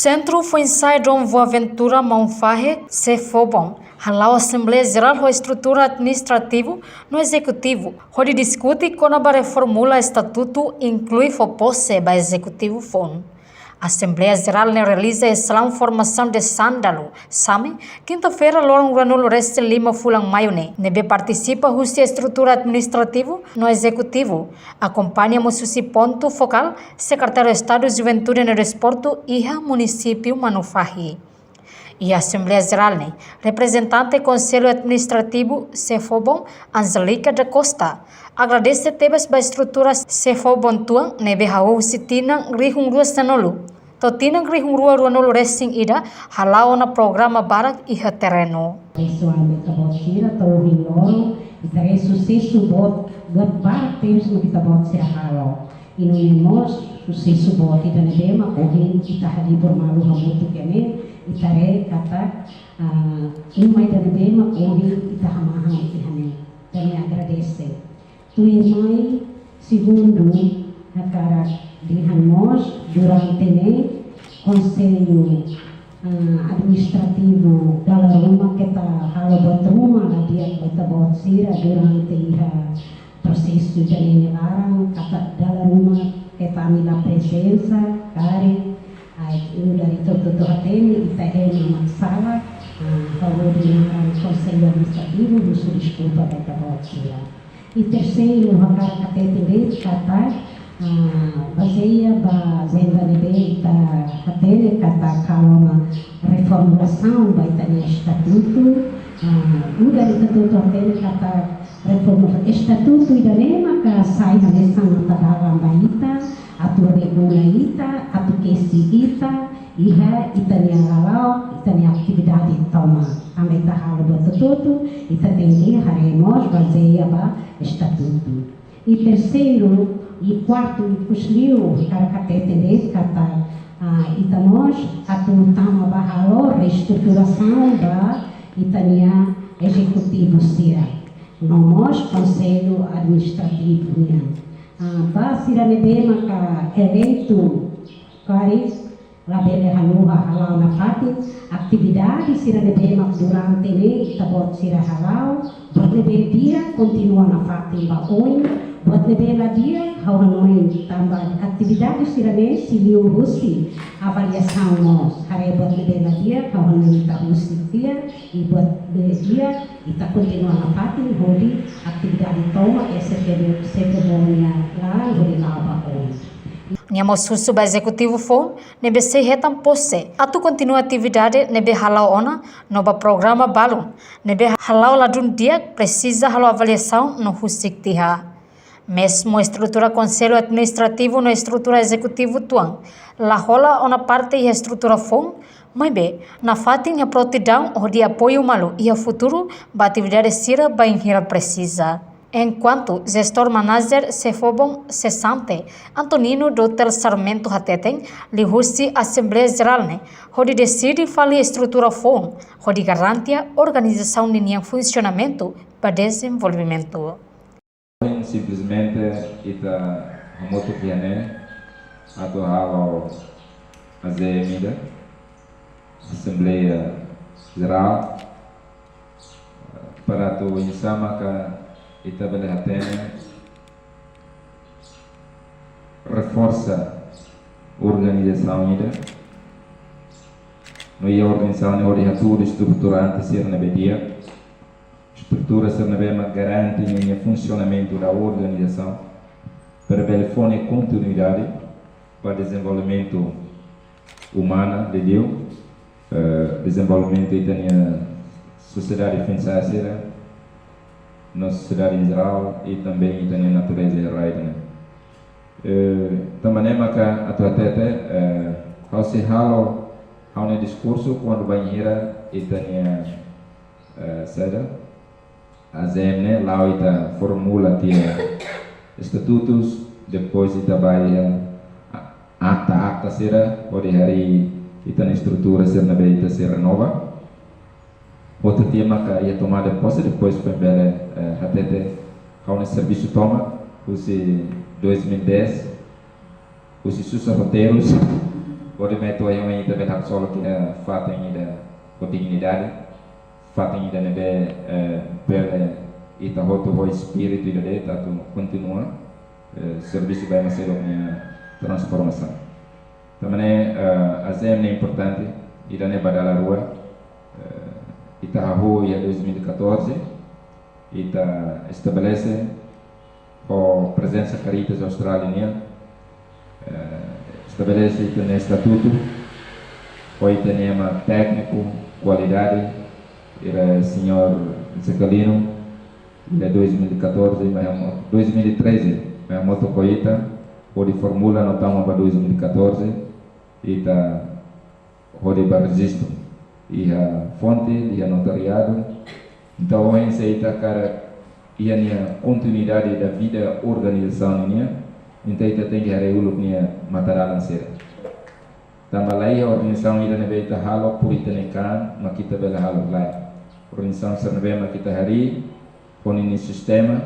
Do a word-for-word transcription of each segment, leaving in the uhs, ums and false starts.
Sentru Foinsa'e Dom Boaventura Maun Fahe, SEFOBOM, hala'o Asembleia Jerál ho estrutura administrativu no ezekutivu, hodi diskute kona-ba reformula estatutu, inklui fó pose ba ezekutivu foun. Asembleia Jerál ne'e realiza iha Salaun Formasaun de Sándalu, Same, kinta-feira, loron ruanulu-resin-lima fulan Maiu ne'e, ne'ebé partisipa husi estrutura administrativu no ezekutivu, akompaña mós husi pontu fokál Sekretáriu Estadu Juventude no Desportu iha munisípiu Manufahi. Iha Asembleia Jerál ne'e, reprezentante Konsellu Administrativu SEFOBOM, Angelica da Costa, agradese tebes ba estrutura SEFOBOM tuan ne'ebé hahú husi tinan rihun rua sanulu to'o tinan rihun rua ruanulu-resin-ida hala'o ona programa barak iha terrenu. Pesoál ita-boot sira, to'o ohin loron, ita haree susesu boot, buat barak tebes mak ita-boot sira halo. I nune'e mós susesu boot ida ne'ebé mak ohin ita halibur malu hamutuk iha ne'e, ita haree katak, ah, uma ida ne'ebé mak ohin ita hamahan iha ne'e. Ita-nia agradese. Tuirmai, segundu, hakarak dehan mós durante ne'e Konsellu, ah, Administrativu dala ruma keta halo buat ruma la di'ak ba ita-boot sira durante iha prosesu ida-ne'e nia laran, katak dala ruma keta ami la prezensa, karik, ai, nu'udar ita hotu-hotu hatene, ita ema mak sala, ah, hodi naran Konsellu Administrativu husu deskulpa ba ita-boot sira. I terseiru, hakarak hatete de'it katak, ah, bazeia ba ajenda ne'ebé ita hatene katak halo ona reformulasaun ba ita-nia estatutu, ah, nu'udar ita hotu-hotu hatene katak reforma estatutu ida-ne'e maka sai hanesan mata-dalan ba ita, atu regula ita, atu kesi ita, iha ita-nia lala'ok, ita-nia atividade tomak. Tanba ita halo buat hotu-hotu, ita tenke haree mós bazeia ba estatutu. I terseiru, i kuartu, ikus liu, hakarak hatete de'it katak, ah, ita mós atu tama ba halo reestruturasaun ba ita-nia ezekutivu sira. No mós Konsellu Administrativu nian. Ah, ba sira ne'ebé maka eleitu, karik labele haluha hala'o nafatin, atividade sira ne'ebé mak durante ne'e ita-boot sira hala'o, buat ne'ebé di'ak kontinua nafatin ba oin, buat ne'ebé la di'ak ha'u hanoin tanba atividade sira-ne'e sei liu husi avaliasaun mós, haree buat ne'ebé la di'ak ha'u hanoin ita husik tiha, i buat ne'ebé di'ak ita kontinua nafatin hodi atividade tomak iha SEFOBOM nia laran hodi la'o ba oin. Nia mós husu ba ezekutivu foun ne'ebé sei hetan pose atu kontinua atividade ne'ebé hala'o ona, no ba programa balun ne'ebé hala'o ladún di'ak presiza halo avaliasaun no husik tiha. Mezmu estrutura Konsellu Administrativu no estrutura ezekutivu tuan la hola ona parte iha estrutura foun, maibé nafatin iha prontidaun hodi apoiu malu iha futuru ba atividade sira bainhira presiza. Enkuantu jestór manajer SEFOBOM sesante, Antonino Dutel Sarmento hateten, liuhusi Asembleia Jerál ne'e hodi deside fali estrutura foun, hodi garantia organizasaun ninian funsionamentu ba dezenvolvimentu. Simplesmente ita hamutuk iha ne'e atu halo A J M ida, Asembleia Jerál, para atu oinsá maka ita bele hatene, reforsa organizasaun ida, no iha organizasaun ne'e hodi hatudu estruturante sira ne'ebé di'ak, estrutura sira ne'ebé mak garante ninia funsionamentu da organizasaun, para bele fó nia kontinuidade ba dezenvolvimentu umana, liuliu, eh, dezenvolvimentu ita-nia sosiedade foinsa'e sira, no sosiedade em geral, i também ita-nia natureza iha rai ne'e. Eh, tanba ne'e maka atu hatete, eh, ha'u sei halo ha'u-nia diskursu kuandu bainhira ita-nia, eh, saida, A J M ne'e la'o ita formula tiha estatutus, depois ita bá iha a-, ata-ata sira, hodi harii ita-nia estrutura sira ne'ebé ita sei renova. Hotu tiha maka iha tomada de posse, depois foin bele, eh, hatete ha'u-nia servisu tomak, husi dois mil e dez, husi susar roteirus, Hodi mai to'o iha oin ita bele haksolok iha fatin ida ho dignidade, fatin ida ne'ebé, eh, bele ita hotu ho espíritu ida de'it atu kontinua, eh, servisu ba ema seluk nia transformasaun. Tanba ne'e, eh, ASEM ne'e importante, ida-ne'e ba dala rua, eh, ita hahú iha dois mil e catorze, ita estabelese ho prezensa Caritas Austrália nian, eh, estabelese ita-nia estatutu, ho ita-nia ema tékniku, kualidade, ida señór Zekalino, iha dois mil e catorze, mai hamo-, dois mil e treze, mai hamutuk ho ita, hodi formula no tama ba dois mil e catorze, ita hodi ba rejistu iha fonte, iha notariadu. Entaun, ohin se ita hakarak iha nia kontinuidade da vida organizasaun nian, entaun ita tenke haree uluk nia matadalan sira. Tanba la iha organizasaun ida ne'ebé ita halo por ita-nia kaan mak ita bele halo, lae. Organizasaun sira ne'ebé mak ita harii ho ninia sistema,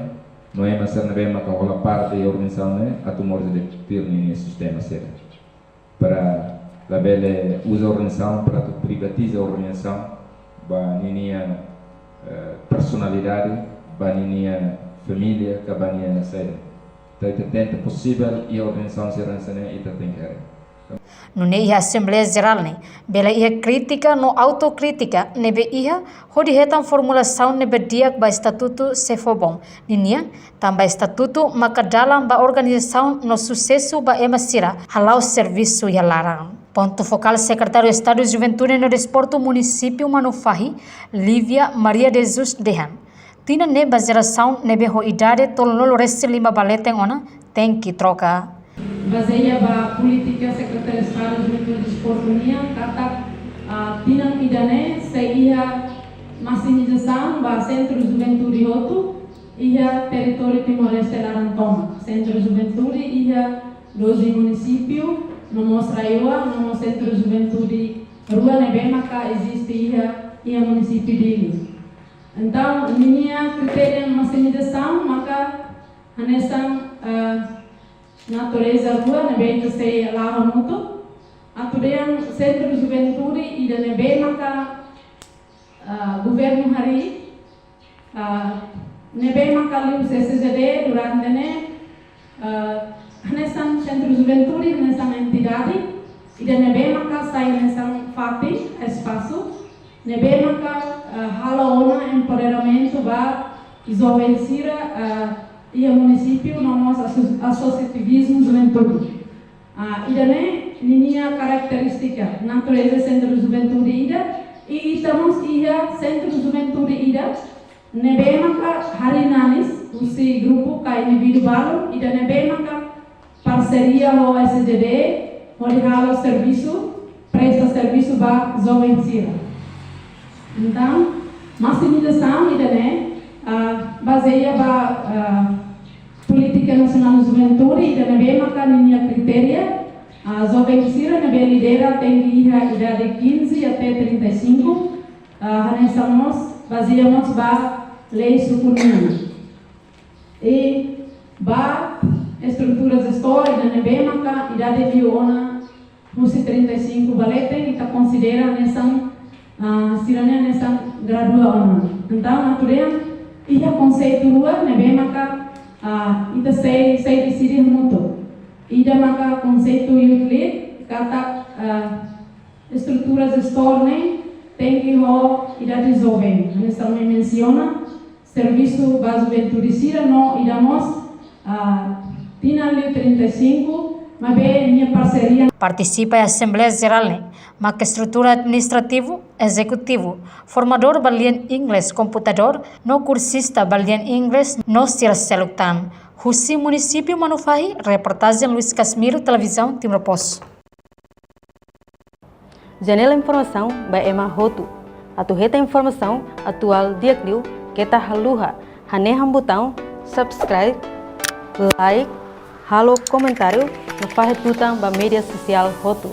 no ema sira ne'ebé maka hola parte iha organizasaun ne'e atu moris de'it tuir ninia sistema sira. Para labele uza organizasaun para atu privatiza organizasaun ba ninia, eh, personalidade, ba ninia família, ka ba nia saida. Entaun ita tenta posivel iha organizasaun sira hanesan ne'e ita tenke haree. Nune'e iha Asembleia Jerál ne'e bele iha krítika no autokrítika ne'ebé iha hodi hetan formulasaun ne'ebé di'ak ba estatutu se fó bom ninian, tanba estatutu maka dalan ba organizasaun no susesu ba ema sira hala'o servisu iha laran. Pontu fokál Sekretáriu Estadu Juventude no Desportu Munisípiu Manufahi, Lívia Maria de Jesus dehan, tinan ne'e ba jerasaun ne'ebé ho idade tolunulu-resin-lima ba leten ona tenke troka. Bazeia ba polítika Sekretáriu Estadu Juventude Desportu nian katak, ah, tinan ida-ne'e sei iha masimizasaun ba sentru juventude hotu iha territóriu Timor-Leste laran tomak. Sentru juventude iha doze munisípiu, no mós RAEOA, no mós sentru juventude rua ne'ebé maka eziste iha, iha munisípiu Dili. Entaun, ninia kritéria masimizasaun maka hanesan, eh, natureza rua ne'ebé ita sei la'o hamutuk. Atu dehan sentru juventude ida ne'ebé maka, eh, governu harii, ah, ne'ebé maka liu S C J D durante ne'e, ah, hanesan sentru juventude, hanesan entidade, ida ne'ebé maka sai hanesan fatin, espasu, ne'ebé maka, ah, halo ona empoderamentu ba joven sira, ah, iha munisípiu no mós aso-, asosiativizmu juventude. Ah, ida-ne'e ninia karakterístika, natureza sentru juventude ida, i ita mós iha sentru juventude ida, ne'ebé maka harii nanis husi grupu ka indivíduu balun, ida ne'ebé maka parseria ho S C J D, hodi halo servisu, presta servisu ba joven sira. Entaun, masimizasaun ida-ne'e, ah, bazeia ba, ah, polítika nasionál juventude, ida ne'ebé maka ninia kritéria, ah, joven sira ne'ebé lidera tenke iha idade quinze até trinta e cinco, ah, hanesan mós, bazeia mós ba lei suku nian. I ba estrutura jestór ida ne'ebé maka idade liu ona husi trinta e cinco ba leten, ita konsidera hanesan, ah, sira-ne'e hanesan gradua ona. Entaun, atu dehan, iha konseitu rua ne'ebé maka, ah, ita sei, sei deside hamutuk. Ida maka konseitu youth lead, katak, ah, estrutura jestór ne'e tenke ho idade joven. Hanesan ohin mensiona, servisu ba juventude sira no ida mós, ah, tinan liu trinta e cinco, maibé nia parseria. Partisipa iha Asembleia Jerál ne'e maka estrutura administrativu, ezekutivu, formadór ba lian inglés komputadór, no kursista ba lian inglés no sira seluk tan. Husi munisípiu Manufahi, reportajen Luis Casimiro, Televizaun Timor Post. Janela informasaun ba ema hotu. Atu hetan informasaun atuál di'ak liu, keta haluha hanehan butaun subscribe, like, halo komentáriu, no fahe tutan ba média sosiál hotu.